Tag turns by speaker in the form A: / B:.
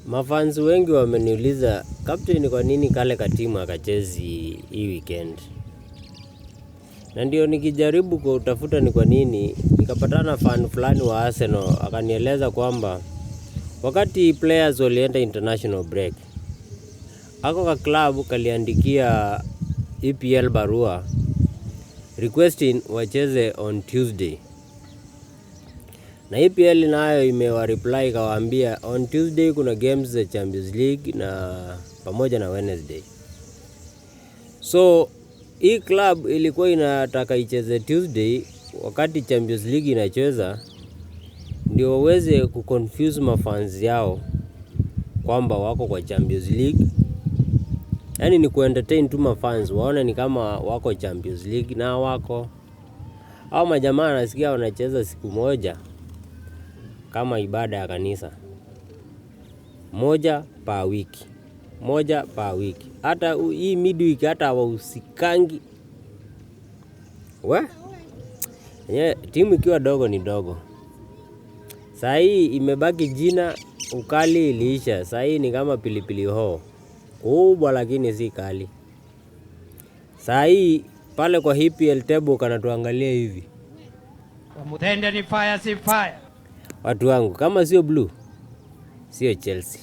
A: Mafans wengi wameniuliza, "Captain, kwa nini kale katimu hakachezi hii weekend?" Na ndio nikijaribu kutafuta ni kwa nini, nikapatana fan fulani wa Arsenal akanieleza kwamba wakati players walienda international break, ako ka club kaliandikia EPL barua requesting wacheze on Tuesday, na EPL nayo imewa reply ikawaambia on Tuesday kuna games za Champions League na pamoja na Wednesday. So hii club ilikuwa inataka icheze Tuesday wakati Champions League inacheza, ndio waweze kuconfuse mafans yao kwamba wako kwa Champions League. Yaani ni kuentertain tu mafans waone ni kama wako Champions League na wako. Hao majamaa nasikia wanacheza siku moja kama ibada ya kanisa, moja per wiki, moja per wiki. Hata hii midweek hata hawahusikangi. We yenyewe timu ikiwa dogo ni dogo. Saa hii imebaki jina, ukali iliisha. Saa hii ni kama pilipili hoho kubwa, lakini si kali. Saa hii pale kwa EPL table kanatuangalia hivi.
B: Mutende ni fire si fire.
A: Watu wangu, kama sio blue sio Chelsea.